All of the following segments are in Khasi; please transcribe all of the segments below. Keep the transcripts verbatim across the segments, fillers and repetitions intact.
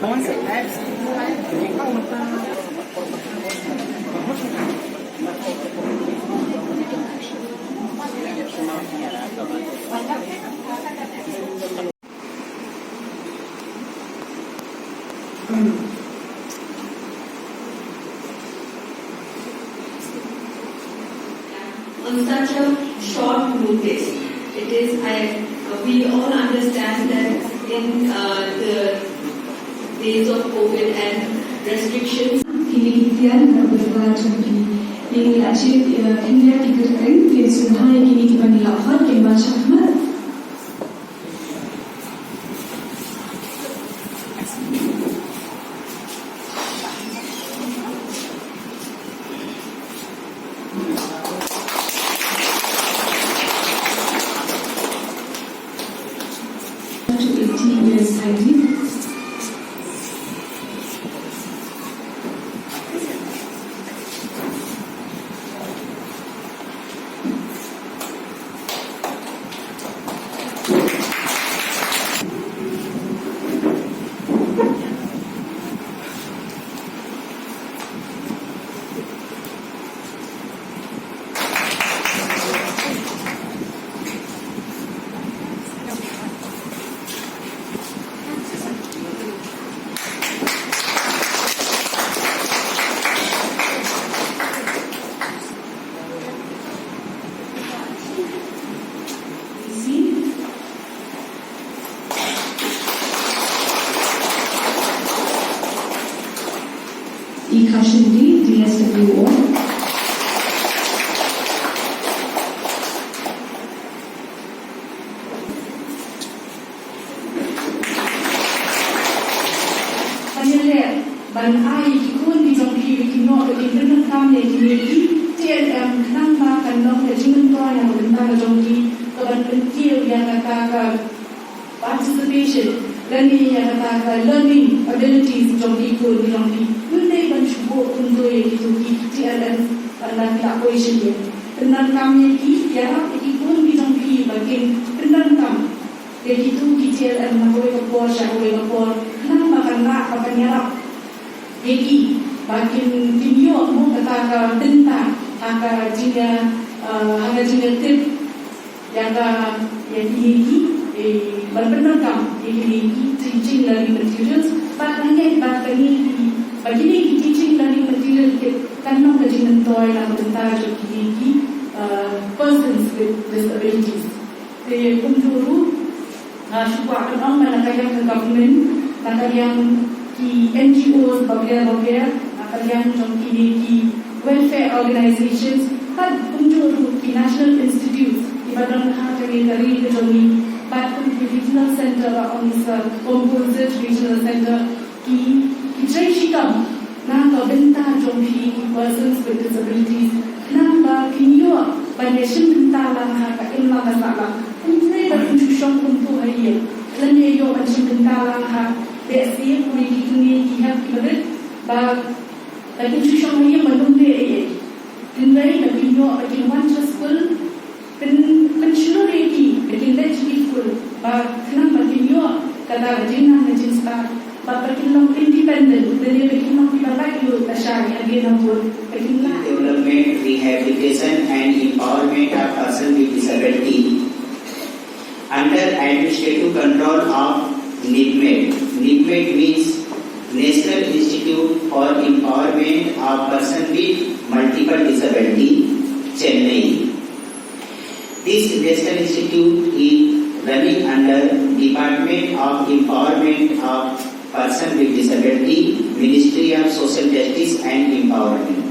कौन से ऐप्स? On such a short notice, it is, I, we all understand that in, uh, the days of COVID and restrictions, kine ki tiar na bynta jong ki, ïa ngi la jied, ïa, khyndiat ki kyrteng, kin sngewbha ïa kine kiba ngi la khot, kin wan shakhmat. To eighteen years, kindly. I Kashindi, D S W O. Ban ïaleh, ban ai ki khun ki jong phi, ki noh, ki pyndonkam ïa kine ki T L M, khnang ba kan long ka jingmyntoi na ka bynta ka jong ki, ka ban pynkiew ïa kata ka participation, lane ïa kata ka learning abilities jong ki khun ki jong phi. Ym dei ban shu buh kumto ïa kito ki T L M, ban da ki la poi sha ïing. Pyndonkam ïa ki, ïarap ïa ki khun ki jong phi, ba kin pyndonkam ïa kito ki T L M na kawei ka por sha kawei ka por, khnang ba kan lah ba kan ïarap ïa ki ba kin, kin ïoh mo kata ka bynta ha ka jingïa, eh, ha ka jingïatip ïa ka, ïa kine ki, eh, ban pyndonkam ïa kine ki teaching learning materials. Bad nga ngeit ba kine ki, ba kine ki teaching learning material ki kan long ka jingmyntoi na ka bynta jong kine ki, eh, persons with disabilities. Te kumjuh ruh, nga shu kwah ban ong ba na ka liang ka government, na ka liang ki N G Os baroh baroh, na ka liang jong kine ki welfare organizations, bad kumjuh ruh ki national institutes kiba don ha kane ka ri ka jong ngi, bad kum ki regional center ba ong i sir, composite regional center, ki, ki trei shitom na ka bynta jong phi ki persons with disabilities, khnang ba kin ïoh ban ïashim bynta lang ha ka imlang ka sahlang. Ym trei ba kin shu shong kumto ha ïing, lane ïoh ban shim bynta lang ha, bad shisha kine ki kmie ki hep kiba rit, ba, ba kin shu shong ha ïing ban ym leh ei ei. Hynrei ba kin ïoh, ba kin wan sha skul, pyn, pynshlur ïa ki ba kin leit sha ki skul, ba khnang ba kin ïoh kata ka jingnang ka jingstad, ba, ba kin long independent, lane ba kin long kiba laitluid lashai hadien habud, ba kin lah. Development, rehabilitation and empowerment of person with disability under administrative control of NIDMED. NIDMED means National Institute for Empowerment of Person with Multiple Disability, Chennai. This National Institute is running under Department of Empowerment of Person with Disability, Ministry of Social Justice and Empowerment.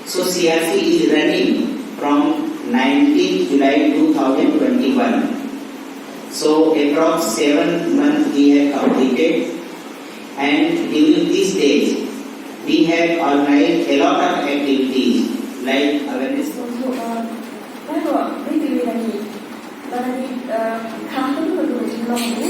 So C R C is running from nineteenth July two thousand twenty-one. So approx seven months we have completed, and during these days we have organized a lot of activities like awareness. So, uh, Baroh, dei dei lagi. Lagi, eh, kha tu tu tu long tu.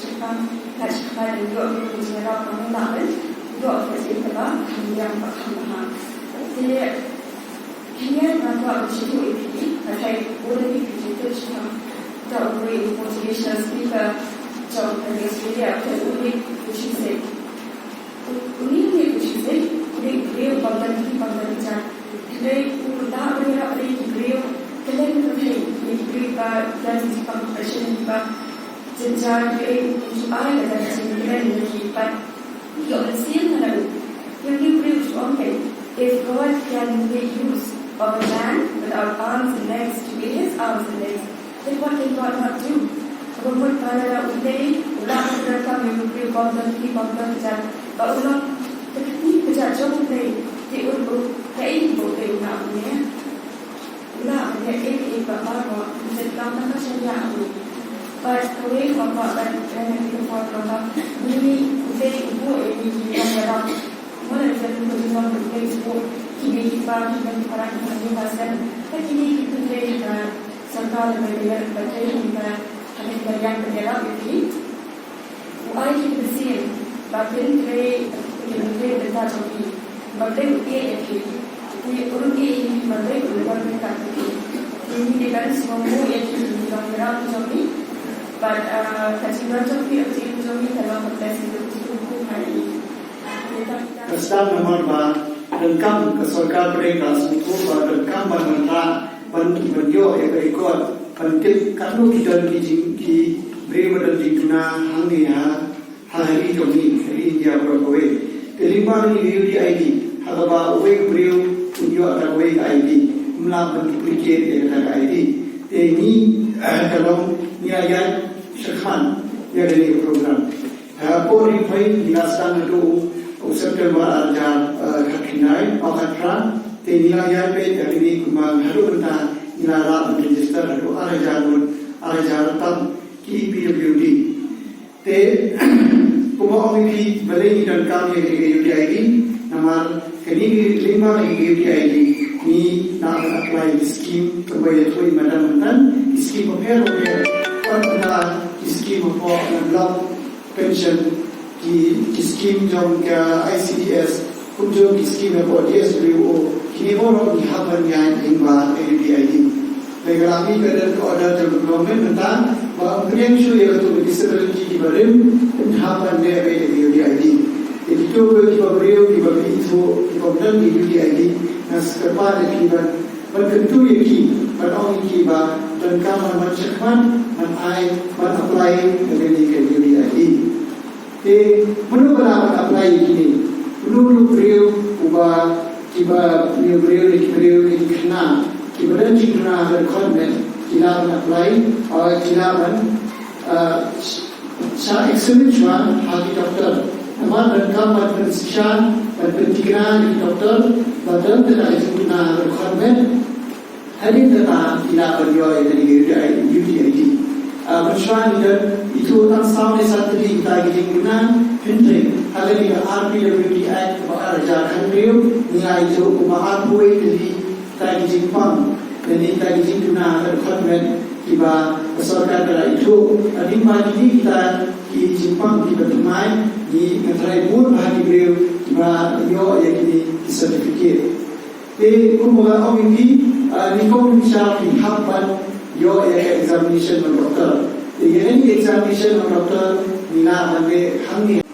shakam, ka shakam ïoh ïa ka jingïarap ka mut ban ïoh ka jingïarap ka mut ba kham bha. Te kine nga kwah ban shu ïa phi, ka dei u dei phi jingtip sha ka u dei u motivational speaker jong ka Australia, ka u dei u shisha. Une u shisha, une u briew bym don ki bym don ki jait. Hynrei u da u ïarap ïa ki briew, kylliang ka thei ïa ki briew ba don ki jingpang passion ba jynjar, hynrei u ai ka jingkylliang ïa ki bad ïoh mynsiem ha u. Ïa une u briew u ong, if God can make use of a man without arms and legs to be his arms and legs, then what can God not do? Kaba mut ba lada U Blei u lah ban donkam ïa u briew bym don kti bym don jait, ba u long ka kti ka jait jong U Blei, te un, u, kaei ba U Blei u lah ban leh? U lah ban leh kaei kaei baroh, u donkam na ka shariah u. Bad kawei kaba kwah ban ïathuh ïa phi, U Blei u buh ïa ngi ki nongïarap. Mo, la ïa ka jinglong U Blei u buh kine ki pa, ki nongïarap, ki nongïarap. Ka kine ki pyntrei ha ka sorkar, ba ïa, ba trei ha ka, ha ka liang ka ïarap ïa ki. U ai ki mynsiem ba kin trei, kin trei bynta jong ki. Ba Blei u ïeit ïa ki. Te u ïeit ïa ki, ba Blei u wan ryngkat ïa ki. Te ngi dei ban sngewbha ïa ki, ki nongïarap jong ngi. Bad, ah, ka jingïarap jong ki, ka jingïarap jong ngi ka long ka blessing, ka jingïarap jong ngi. Ka sdang namar ba donkam, ka sorkar pdeng ka sngewthuh ba donkam ban wanrah ban, ban ïoh ïa ka record ban tip katno ki don ki jing, ki briew ba don jingduna hangne ha, ha ri jong ngi, ha ri India baroh kawei. Te lyngba kane ka U D I D, ha kaba uwei u briew un ïoh da kawei ka I D, um lah ban duplicate ïa kata ka I D. Te ngi, eh, ka long ngi la ïaid shakhmat ïa kane ka program. Ha, por ri phai ngi la sdang naduh u September ar hajar, eh, khatkhyndai, oh, khatphra. Te ngi la ïaid beit ha kine kumba haduh mynta ngi la lah ban register haduh ar hajar ngut, ar hajar tam ki P W D. Te kumba ong ïa phi, balei ngi donkam ïa kane ka U D I D, namar kane ka link, lyngba kane ka U D I D ngi lah ban apply ki scheme kaba ïathuh i Madam mynta, ki scheme bapher bapher, bad ki scheme hapoh na block, pension, ki, ki scheme jong ka I C D S, kumjuh ki scheme hapoh D S W O, kine baroh ngi hap ban ïaid lyngba ka U D I D. Lada ka la mih ka order jong ka government mynta ba ym pdiang shuh ïa kito ki disability kiba rim, ym hap ban leh beit ïa ka U D I D. Ïa kito kiba briew kiba phi ithuh kiba ym don ka U D I D, nga kyrpad ïa phi ban, ban kyntu ïa ki, ban ong ïa ki ba donkam ban wan shakhmat ban ai, ban apply ïa kane ka U D I D. Te mano ba lah ban apply ïa kine? Uno uno u briew uba, kiba, une u briew ne ki briew ne ki khynnah kiba don jingduna ha ka dkhot met ki lah ban apply, uh, ki lah ban, uh, sh-, shah examine shuwa ha ki doktor. Namar donkam ban pynshisha, ban pynthikna ïa ki doktor ba don kata ka jingduna ha ka dkhot met. Hadien kata ki lah ban ïoh ïa kane ka U D I D. Ah, mynshuwa ngi don, ithuh tang saw ne saw tylli kita ki jingduna, hynrei ha kane ka R P W D Act kaba ar hajar khathynriew ngi la ithuh kumba arphew wei tylli kita ki jingpang lane kita ki jingduna ha ka dkhot met kiba ka sorkar ka la ithuh. Hadien ba kine kita ki jingpang kiba thymmai, ngi, nga tharai bun bha ki briew kiba ïoh ïa kine ki certificate. Te kumba nga ong ïa phi, ah, nyngkong nyngshap phi hap ban ïoh ïa ka examination ban doktor. Te ïa kane ka examination ban doktor ngi lah ban leh hangne.